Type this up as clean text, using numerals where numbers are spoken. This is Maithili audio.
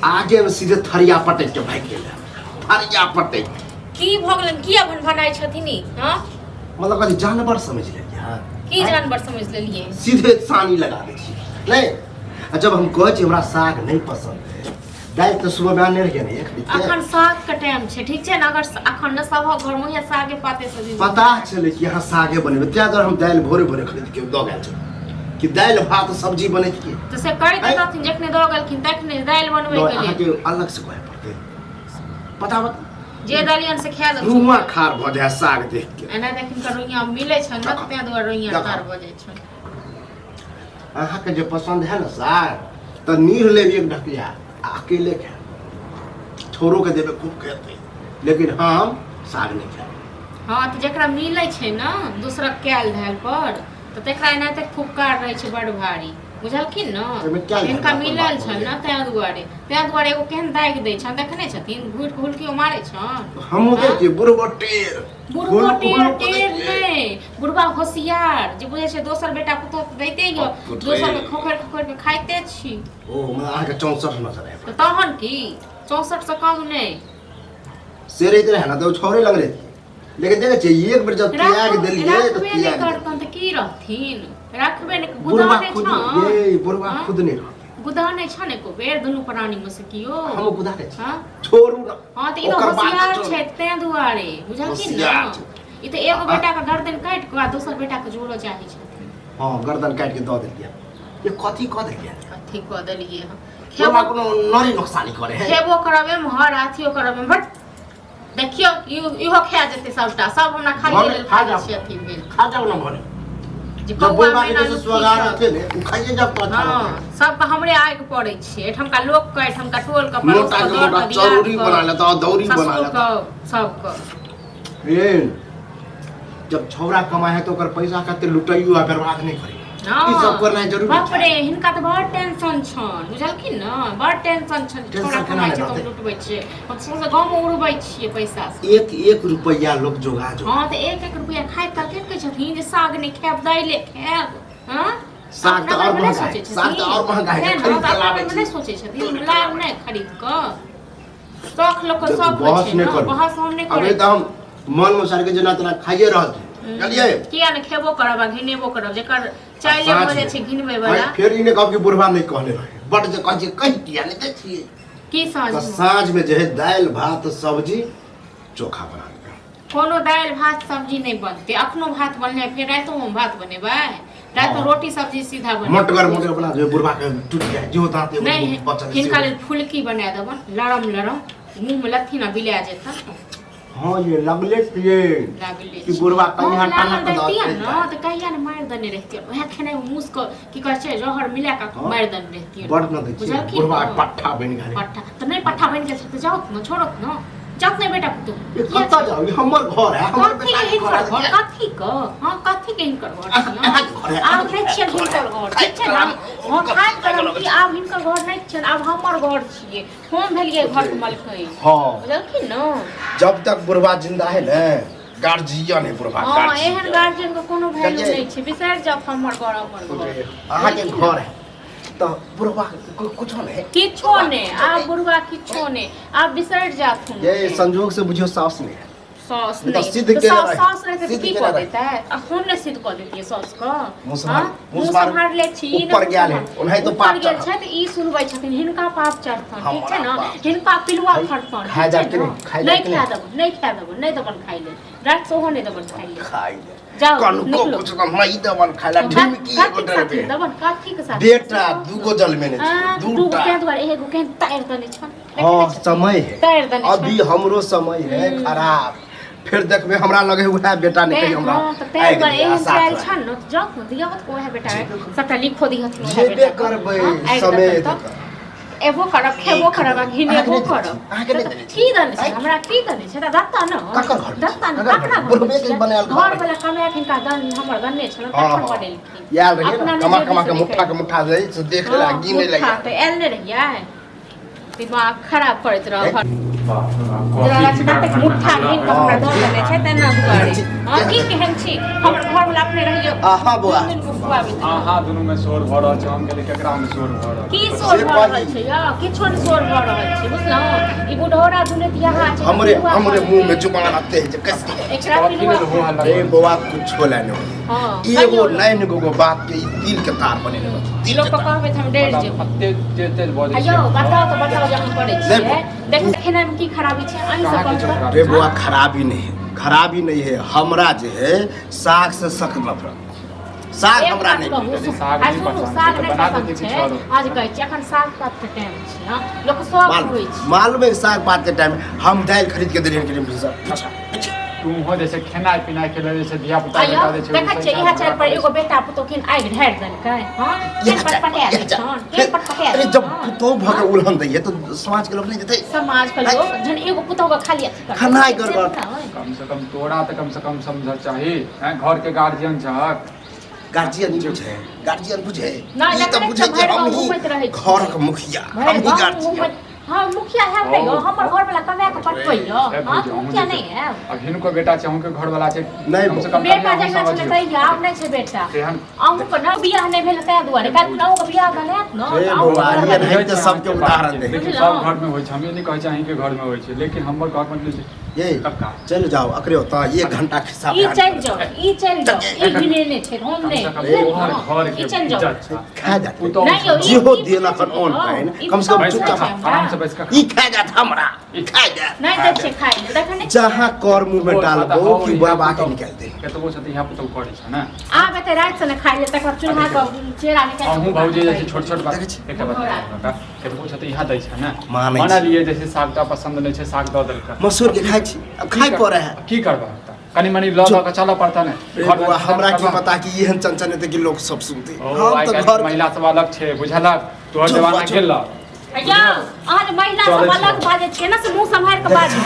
आगे में सीधे थरिया पटक के भागि गेलै, थरिया पटक। की भऽ गेलनि? किया भनभनाइ छथिन ई? हँ? मतलब कथी जानवर समझ लेलियै अहाँ? की जानवर समझ लेलियै? सीधे सानी लगा दै छी नहि। आ जब हम कहै छी हमरा साग नहि पसंद है, दालि तऽ सुबह में आनने रहियै ने एक खरीद के। अखन साग के टाइम छै, ठीक छै ने? अगर अखन ने सबक घर में उएह सागे पाते सब्जी। पता छलै कि अहाँ सागे बनेबै, ताहि दुआरे हम दालि भोरे भोरे खरीद के दऽ गेल छलहुँ कि दालि भात सब्जी बनेतियै। तऽ से कहि देतथिन जखने दऽ गेलखिन तखने दालि बनबै के लेल। अहाँके अलग से कहै पड़तै? पता बता जे देलियनि से खा देलखिन। रुआ खार भऽ जाय साग देख के। एना देखिन के रुइया मिलै छनि ने, ताहि दुआरे रुइया खार भऽ जाइ छनि। अहाँके जे पसंद है ने साग, तऽ नीर लेब एक ढकिया आ अकेले खायब, छोरो के देबै खूब खेतै, लेकिन हम साग नहि खायब। हँ, तऽ जकरा मिलै छै ने दोसरक कयल धयल पर, तऽ तकरा एनाहिते फुफकार रहै छै बड़ भारी, बुझलखिन ने? एहिमे कयल धयल हिनका अपन मिलल बाप छनि हो ने, ताहि दुआरे एगो केहन दागि दै छनि, देखने छथिन? घुरि कऽ हुलकियो मारै छनि। हमहूँ देखै छियै बुढ़बो टेर। बुढ़बो हुल- टेर। हुल- टेर नहि, बुढ़बा होशियार जे बुझै छै। दोसर बेटा पुतोह तऽ दैते यऽ, बाप रे। दोसर के खोखरि खोखरि के खाइते छी। ओ मतलब अहाँके 64 नजर आबि। तऽ तहन की, 64 से कम नहि। से रहते रहे ना तऽ ओ छौड़े लग रहती, लेकिन देखै छियै एक बेर जब त्याग देलियै तऽ राखबे नहि त्याग देलियै। करतन तऽ की रहथिन? राखबे नहि। बुढ़बा गुदा नहि खुद छन। ये बुढ़बा हाँ? खुद नहि रहतै। गुदा नहि छन एको बेर दुनू प्राणी मे से कियो? हम गुदा नहि छी। हाँ? छोड़ू ना। हाँ, तऽ ई तऽ ओकर बात होशियार छोड़ू। छै तें दुआरे, बुझलखिन ने? होशियार छै। ई तऽ एगो बेटा के गर्दन काटि कऽ आ दोसर बेटा के जोड़ऽ चाहै छथिन। हाँ, गर्दन काटि के दऽ देलियै। ये कथी कऽ देलियै? कथी कऽ देलियै हँ? बुढ़बा खेबो कोनो नरी नोकसानी करे है? खेबो करब एम्हर, अथियो करब एम्हर। देखियौ, इहो खा जेतै सबटा, सब हमरा खाइए भले लेल खा खाइ जाओ। छै। अथी भेल। खा जाओ ना भले। जे जब कौआ बुढ़बा के मैना जैसे लुत्थी स्वगार सब। रहते ने, उ खाइए जब तो अच्छा हँ, रहते। सबके हमरे आगि पड़ै छै, एहिठामका लोकके, एहिठामका टोलके, पड़ोसके, मोटा के दरके, मोटा चरौरी दियादके, बना लेता, दौरी बना लेता। ससुरके, सबके। ए जब छौड़ा कमाए है तो ओकर पैसा कते लुटैयो आ बर्बाद नहीं करी, ई सब करनाइ जरूरी बाप छै। रे, हिनका तऽ बड़ टेंशन छनि, बुझलखिन ने? बड़ टेंशन छनि। टेंशन छौड़ा केना कमाइ नहि छै तऽ हम रहतै? लुटबै छियै, हम सौंसे गाँवमे उड़बै छियै पैसा से। एक एक रुपैया लोग जोगा जोगा। हँ, तऽ एक एक रुपैआ खाइत काल के कहै छथिन जे साग नहि खायब, दाइले खायब? हँ? साग तऽ अपना और बारेमे नहि महंगा है, सोचै साग तऽ छथिन। और महंगा है, तें ने, खरीद तऽ के अपना लाबै बारेमे छी। नहि सोचै छथिन, लाब नहि खरीद कऽ। शौख लोक के देखू, शौख होइ बहस छै नहि ने। करू। बहस हम नहि अभी करै। तऽ हम मन अनुसार के जेना तेना खाइए रहल छी, बुझलियै? किया ने खेबो करब आ घिनेबो करब, जेकर चाइले भऽ जाइ छै घिनबै वाला। फेर ई नहि कहब कि बुढ़बा नहि कहने रहे, बड जे कहै छियै कहि किया नहि दै छियै। की साँझ तऽ मे? साँझ में जे है दालि भात सब्जी चोखा बना देबै। कोनो दालि भात सब्जी नहि बनतै। अखनो भात बनलै, फेर रातिओ मे भात बनेबै? रातिमे रोटी सब्जी सीधा बनेबै। मोटगर मोटगर बना देबै, बुढ़बा के टूटि जाय जो दाँत एगो नहि, बचल हिनका से। लेल फुलकी बना देबन, लरम लरम, मुँह मे लथिन आ बिला जेतन। हाँ, ये लगले छियै लागले कि बुढ़बा कहिया हम लागल टनक दऽ रहितियै देतै। ने तऽ कहिया ने मारि देने रहितियै। उएह खेनाइ मुस के की कहै छै, जहर मिला कऽ मारि देने रहितियै। बड़ न दै छियै। बुझलखिन बुढ़बा ने? पट्ठा बनि गेलै। पट्ठा तऽ नहि, पट्ठा बनि गेल छै तऽ जाउत ने, छोड़त ने, जाउत ने बेटा पुतोहु। ये कतऽ जाउ? ई हमर घर है, हमर कथी बेटा के के घर हिनकर है। घर? कथी के? हाँ, कथी के हिनकर घर छियनि? अहाँके घर है। आब नहि छियनि हिनकर घर, ठीक छै ने? हाँ, खाइत करब कि आब हिनकर घर नहि छियनि, आब हमर घर छियै, हम भेलियै घरके मालकिन। बुझलखिन ने? जब तक बुढ़बा जिंदा है ने, गार्जियन है बुढ़बा। हाँ, गार्जियन। एहन गार्जियन के कोनो वैल्यू चलिए। नहि छै। बिसरि जाउ हमर घर, हमर घर। अहाँके घर है तऽ बुढ़बा कुछो नहीं। किछो नहि आब बुढ़वा, किछो नहि आब, बिसरि जाथुन। ये संजोग से बुझियो सास नहीं है। सास नहीं तऽ नहि सिद्ध तऽ केने सास रही। सास रहतै तऽ सिद्ध की केने कऽ रही। देतै? आ हम नहि सिद्ध कऽ देतियै सास के? मुँह सम्हार- हाँ? मुँह मुँह सम्हार- सम्हारले छी ने, ऊपर मुँह गेल है, सम्हार- ओनाहि तऽ ऊपर पाप गेल चढ़त। छै तऽ ई सुनबै छथिन, हिनका पाप चढ़तन, ठीक छै हमरा ने? पाप। हिनका पिलुआ फड़तन, खाय ठीक छै जात कि ने? नहि? खाय नहि जात कि खाय नहि? देबन, नहि खाय देबन, नहि देबन खाय लेल। राति से ओहो नहि देबन खाय लेल। खाइ ले। जाउ, कनको निकलू। कुछ न मई देवन खाइ ला, ढिमकी एगो कथी के साथे डरबे। देबन? कथी के साथे? बेटा दूगो जलमेने छै। हाँ, दूगो। दूटा। तें दुआरे एगो केहन तारि देने छन। हाँ, समय है। तारि देने छन। अभी हमरो समय है खराब, फिर देखबे हमरा लगे उएह बेटा नहीं कहीं हमरा हाँ, तऽ तें आगि दुआरे दिया, एहन साथ चालि रहे। छन ने, तऽ जाउ ने दियहत को उएह बेटा सबटा लिखो दिहत उएह जेबे बेटा के। करबै। हाँ, आगि समय देतन तऽ एबो करब, खेबो करब आ घिनेबो अहाँके नहि करब। देने छी, अहाँके नहि देने छी। की देने छै हमरा? की देने छै? तऽ दत्ता ने। ककर घर मे दत्ता ने। ककर घर ककरा मे? घर बुढ़बे के बनायल घर घर वाला कमाए के हिनका दन, हमर दन्ने छल हाँ, तखन हाँ। बनेलखिन। आयल रहियै अपना ने, नहि कमा जेबी कमा से के मुट्ठा के निकलि। मुट्ठा दै से देखे ला, हाँ, गिने मुट्ठा लगे। तऽ आयल नहि रहियै, दिमाग खराब करैत रह। बाप रे बाप, जेना कॉफी रचना तक मुट्ठा गिन कऽ हमरा दऽ देने छै तेना दुआरे। हँ की केहन छी हमर घरवला अपने रहियो आहा बौआ। दू दिन के खुआबैत रहियो। अहाँ दुनू में शोर भऽ रहल छै हम कहलियै केकरा में शोर भऽ रहल की छै? शोर से भऽ रहल कही। छै यौ किछो नहि शोर भऽ रहल छै बुझलहुँ ई बुढ़ौरा दुनिया छै हमरे पिलुआ हमरे भऽ मुंह में गेल। जुबान आते है जे कस के एकरा कॉफी पिलुआ लेल हो हल्ला ए करै छै। बौआ कुछो ला नहीं हँ एगो कहियौ। नैन गो बात के ई तिल के तार बनेने रहत तिल लोक के के तार कहबै तऽ हम डरि बताउ, जेबै कते तेज तेज बजै आ यौ छियै। बताउ तऽ बताउ जे हम करै छियै नहि, देखू खेनाइमे की खराबी छै अहीं कहाँ सब किछो कहू तऽ। खराबी रे बौआ खराबी नहीं है खराबी नहीं है हमरा जे है साग से सख्त नफरत साग एक हमरा बात नहीं कहू, यदि साग आ नहि सुनू, पसन्द साग छै तऽ नहि बना पसन्द देतै छै किछु आरो। आज कहै छी एखन साग पात के टाइम छै हँ लोक सब मालूम होइ छै मालूम है साग पात के टाइम हम दालि खरीद के देलियन कि नहीं तू हो जैसे खेनाइ पिनाइ के लेल जे छै धिया पुता आइयो बेटा दै छै देखै छियै इएह चारि पर एगो बेटा पुतोह केहन आगि ढारि देलकै हँ केहन पटपटा दै छन केहन पटपटा अरे दै जब छन पुतोह भऽ के उलहन दैये तो समाज के लोग नहीं देते समाज के लोग जहन एगो पुतोह के खाली अथी करतै, खनाइ से गड़बड़। नहि। कम से कम तोरा तऽ कम से कम समझ चाही हैं घर के गार्जियन छहक गार्जियन बुझे गार्जियन बुझे नहि, ई तऽ जकरे बुझे तऽ कि भरि हम गाँव ही घुमैत रहै छी। घरक मुखिया भरि हम ही गाँव गार्जियन घुमैत हँ मुखिया हैब नहि यौ हमर घरवला कमाए कऽ पठबैया हँ तऽ मुखिया नहि हैब अब हिनको बेटा छै अहूँके घरवला छै नहि कम से कम बेटा कनि अहूँ जहिना छलै समझियौ। तहिया आब नहि छै बेटा तेहन अहूँके ने बियाह नहि भेल ताहि दुआरे काल्हि अहूँके बियाह भेल हैत ने हे तऽ अहूँके बौआ, घरवला एहन बुझै तऽ छी सबके अहाँके उदाहरण बात दे। लेकिन सब घरमे होइ छै हम ई नहि कहै छी अहीँके घरमे होइ छै लेकिन हमर कहक मतलब छै ये कक्का चल जाओ अकरे होता एक घंटा खिस्सा ई बयान चलि करत। जाओ ई चलि जाओ ई घिनेने छै हम कम नहि से कम ए, तोहर घर के ई चलि जाओ इज्जत छै खा जाते पुतोहु नहि यौ, ई- जेहो ई देलक बुझै ऑन छै, पानि ई कम से कम बुझै चुपचाप छै हमरा। आराम से बैस कऽ खा। ई खा जात हमरा खा जात नहि दै छै खाइ लए देखै नहि जहाँ कर मुंह में ओ, डालबो हौ, कि इएह बाबा के पुतोहु- निकाल दे कतबो छै तऽ इएह पुतोहु करै छै ने आब एते राति से ने खाइ ले तकर चूल्हा के चेरा निकालि अहूँ भौजी जे छै छोट छोट बात देखै छी। एकटा बात कहू काका, कतबो छै तऽ इएह दै छै ने मानै माना छी। लिए जैसे साग तऽ पसन्द नहि छै साग दऽ देलकै मसूर के खाइ छी अब खाइ पड़े है की करबा तऽ कनि मनि लऽ लऽ कऽ चलऽ पड़तै ने रे घरमे बौआ खतम हमरा की करबा। पता कि एहन चंचन हेतै कि लोग सब सुनते ओ, हम आइ तऽ काल्हि घर महिला सब अलग छै बुझलक तोहर चुप जमाना चुप। गेल यौ अहाँ जे महिला चलै सब छी। अलग बाजै छियै ने से मुँह सम्हारि कऽ बाजू